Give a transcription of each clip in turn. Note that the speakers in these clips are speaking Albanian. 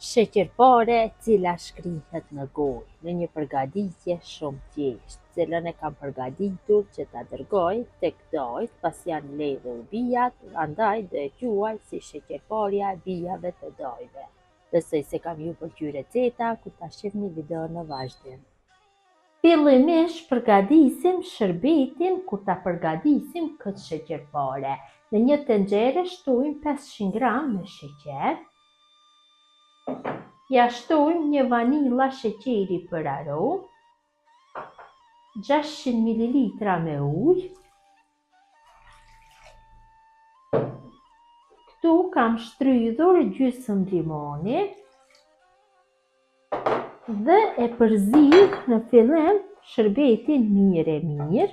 Sheqerpare e cila shkrihet në gojë, në një përgatitje shumë thjeshtë, cilën e kam përgatitur që ta dërgoj tek dajtë pasi janë mbledhur bijat, andaj do e quaj si sheqerparja e bijave të dajve. Besoj se ka me ju pëlqy receta kur ta shihni videon në vazhdim. Fillimisht përgatisim shërbetin kur ta përgatisim këtë sheqerpare. Në një tenxhere shtojmë 500 gram me sheqer, Ja shtojmë një vanilla sheqeri për aromë, 600 mililitra me ujë. Këtu kam shtrydhur gjysëm limoni dhe e përzij në fillim shërbetin mirë e mirë.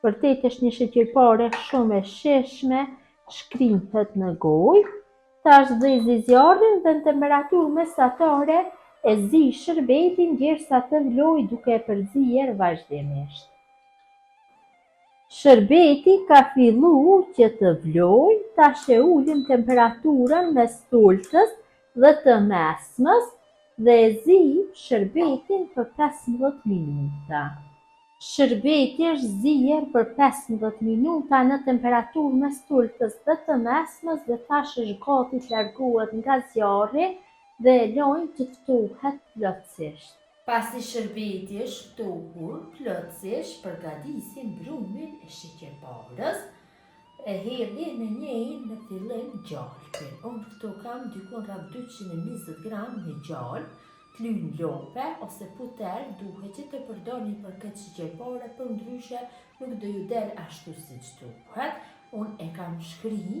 Vërtet është një sheqerpare shumë e shijshme, shkrihet në gojë. Tash ndezi zjarrin dhe në temperaturë mesatare e zij shërbetin gjersa të vlojë duke e përzier vazhdimisht. Shërbeti ka fillu që të vlojë, tash e ulim temperaturën mes t'ultës dhe të mesmës dhe e zijmë shërbetin për 15 minuta. Shërbeti është zier për 15 minuta në temperaturë mes t'ultës dhe të mesmës dhe tash është gati të largohet nga zjarri dhe e lojmë të ftohet plotësisht. Pasi shërbeti është ftohur plotësisht përgatisim brumin e sheqerparës, e hedhi në një enë në fillim gjalpin. Unë këtu kam dikun rreth 220 gram me gjalp, t'lyn lope ose puter duhet që të përdorni për këtë sheqerpare, përndryshe nuk do ju del ashtu siç duhet. Unë e kam shkri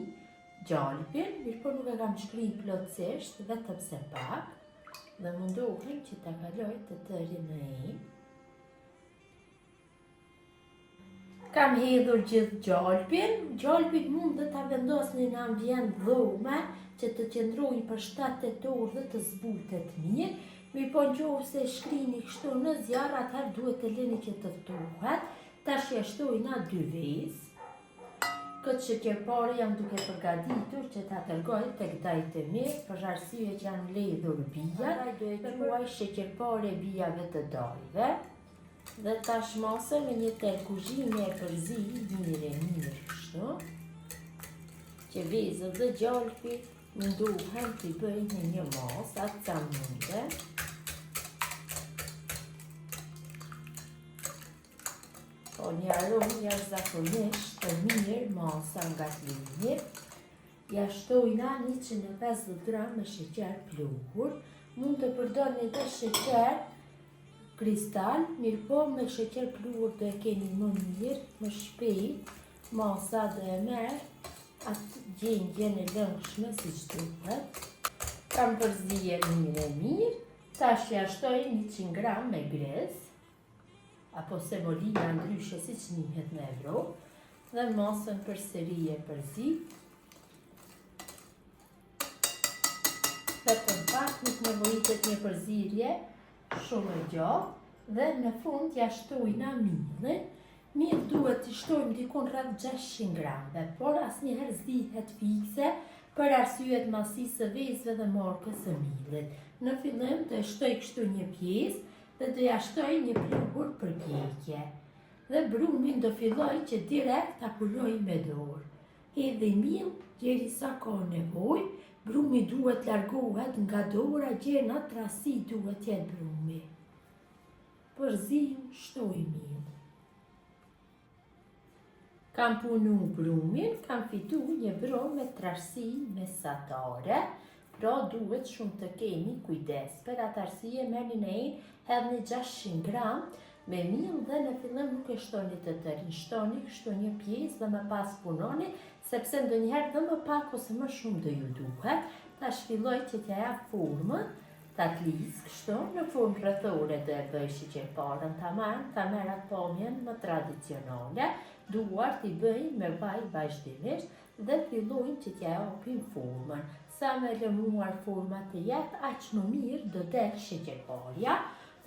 gjalpin, mirëpo nuk e kam shkri plotësisht, vetëm se pak, dhe mundohem që ta kaloj të tërin në enë. Kam hedhur gjithë gjalpin. Gjalpin mund dhe ta vendosni në ambient dhome që të qëndrojë për 7-8 orë dhe të zbutet mirë. Mirëpo në qoftë se shkrini kështu në zjarr, atëherë duhet të lini që të ftohet. Tash ja shtojna dy vezë. Këtë sheqerpare jam duke përgatitur që ta dërgoj tek dajtë e mi, për arsye që janë mbledhur bijat, do e quaj sheqerpare bijave të dajve. Dhe tash masën me një tel kuzhine e përzij mirë e mirë kështu, që vezët dhe gjalpi mundohem t'i bëj në një masë, atë sa munde. Po një aromë jashtëzakonisht të mirë masa nga t'lyni. Ja shtojna 150 gram me sheqer pluhur. Mund të përdorni dhe sheqer kristal, mirëpo me sheqer pluhur do e keni më mirë, më shpejt, masa do e merr atë gjendjen e lëngshme siç duhet. Kam përzier mirë e mirë, tash ja shtoj 100 gram me griz, apo semolina ndryshe siç njihet në Evropë, dhe masën përsëri e përzij. Vetëm pak nuk nevojitet një përzierje shumë e gjatë dhe në fund ja shtojna millin. Mill duhet të shtojmë dikun rreth 600 gramëve, por asnjëherë s'dihet fikse për arsye të masisë së vezëve dhe markës së millit. Në fillim do e shtoj kështu një pjesë dhe do ja shtoj një pluhur për pjekje. Dhe brumin do filloj që direkt ta punoj me dorë. Hedhi mill deri sa ka nevojë, brumi duhet largohet nga dora gjer në trasi duhet jetë brumi. Përzijmë, shtoj mill. Kam punu brumin, kam fitu një brum me trashësi mesatare, pra duhet shumë të keni kujdes. Për atë arsye merrni në enë, hedhni 600 gram me mill dhe në fillim nuk e shtoni të tërin, shtoni kështu një pjesë dhe më pas punoni, sepse ndonjëherë dhe më pak ose më shumë do ju duhet. Tash filloj që t'ja jap formën, Ta tlis kështu në formë rrethore do e bëj sheqerparen tamam, ta merr atë pamjen më tradicionale, duart i bëj me vaj vazhdimisht dhe fillojmë që t'ja japim formën. Sa më e lëmuar forma të jetë, aq më mirë do del sheqerparja.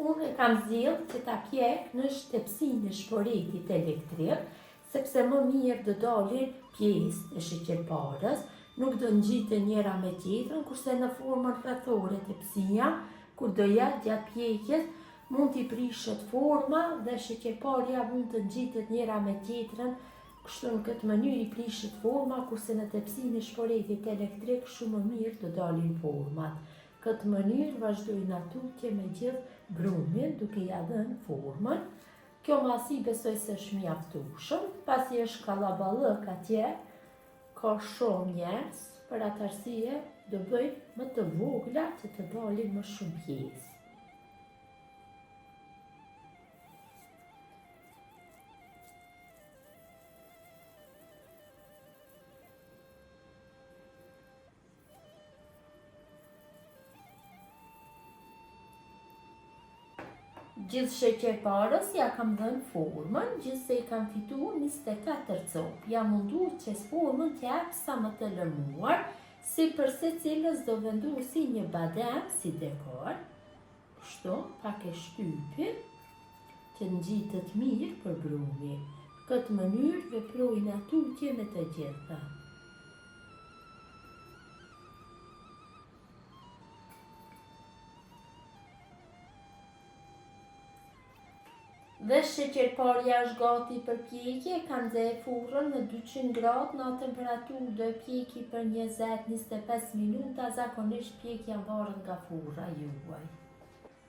Unë e kam zgjedh që ta pjek në tepsinë e shporetit elektrik, sepse më mirë do dalin pjesët e sheqerparës. Nuk do ngjiten njëra me tjetrën, kurse në formën rrethore tepsia, kur do jetë gjatë pjekjes, mund t'i prishet forma dhe sheqerparja mund të ngjitet njëra me tjetrën, kështu në këtë mënyrë i prishet forma, kurse në tepsinë e shporetit elektrik shumë më mirë do dalin format. Këtë mënyrë vazhdojna tutje me gjithë brumin duke ia dhënë formën. Kjo masi besoj se është mjaftueshëm, pasi është kallaballëk atje, ka shumë njerëz, për atë arsye do bëj më të vogla që të dalin më shumë pjesë. Gjithë sheqerparës ia kam dhënë formën, gjithsej kam fitu 24 copë. Jam mundu që formën t'ia jap sa më të lëmuar, sipër secilës do vendosi një badem si dekor. Kështu, pak e shtypim, që ngjitet mirë për brumi. Këtë mënyrë veprojna tutje me të gjitha. Dhe sheqerparja është gati për pjekje, kam nxe furrën në 200 gradë, në atë temperaturë do e pjeki për 20-25 minuta, zakonisht pjekja varet nga furra juaj.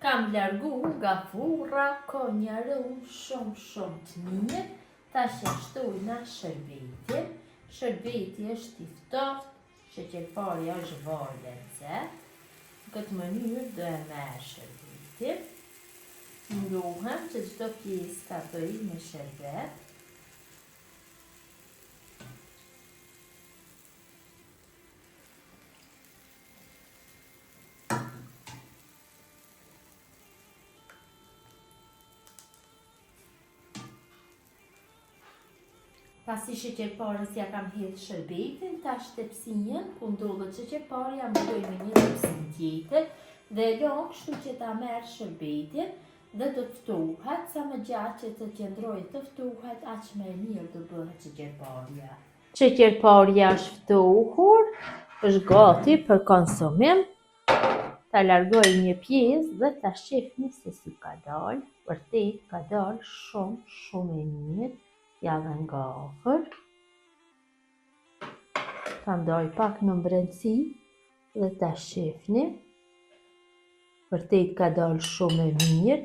Kam largu nga furra, ka një aromë shumë shumë të mirë, tash ia shtojna shërbetin, shërbeti është i ftohtë, Sheqerparja është valë e nxehtë. Në këtë mënyrë do e merr shërbetin. Mundohem që çdo pjesë ta bëj me sherbet. Pasi sheqerparës ia kam hedh shërbetin, tash tepsinë ku ndodhet sheqerparja mbuloj me një tepsi tjetër dhe e lë kështu që ta merr shërbetin dhe do të ftohet, sa më gjatë që të qëndrojë të ftohet, aq më e mirë do bëhet sheqerparja. Sheqerparja është ftohur, është gati për konsumim. Ta largoj një pjesë dhe ta shihni se si ka dalë. Vërtet ka dalë shumë shumë e mirë. Ja dhe nga afër. Ta ndaj pak në brendësi dhe ta shihni. Vërtet ka dalë shumë e mirë.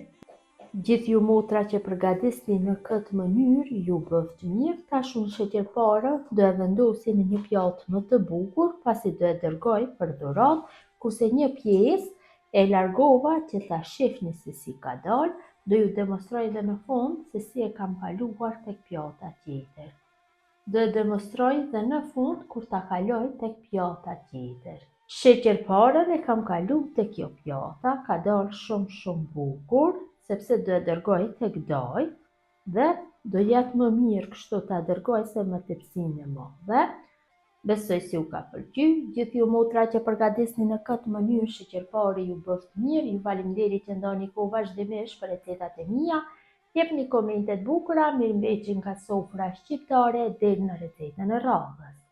Gjithë ju motra që përgatisni në këtë mënyrë, ju bëftë mirë. Tash unë sheqerparën do e vendosi në një pjatë më të bukur, pasi do e dërgoj për dhuratë, kurse një pjesë e largova që ta shihni se si ka dalë, do ju demonstroj dhe në fund se si e kam kaluar tek pjata tjetër. Do e demonstroj dhe në fund kur ta kaloj tek pjata tjetër. Sheqerparën e kam kalu te kjo pjata, ka dalë shumë shumë bukur, sepse do e dërgoj tek dajt dhe do jetë më mirë kështu ta dërgoj se me tepsinë e madhe. Besoj se ju ka pëlqy, gjithë ju motra që përgatisni në këtë mënyrë sheqerpare ju bëftë mirë, ju faleminderit që ndani kohë vazhdimisht për recetat e mia, Jepni komente të bukura, mirëmbetshi nga sofra shqiptare deri në recetën e radhës.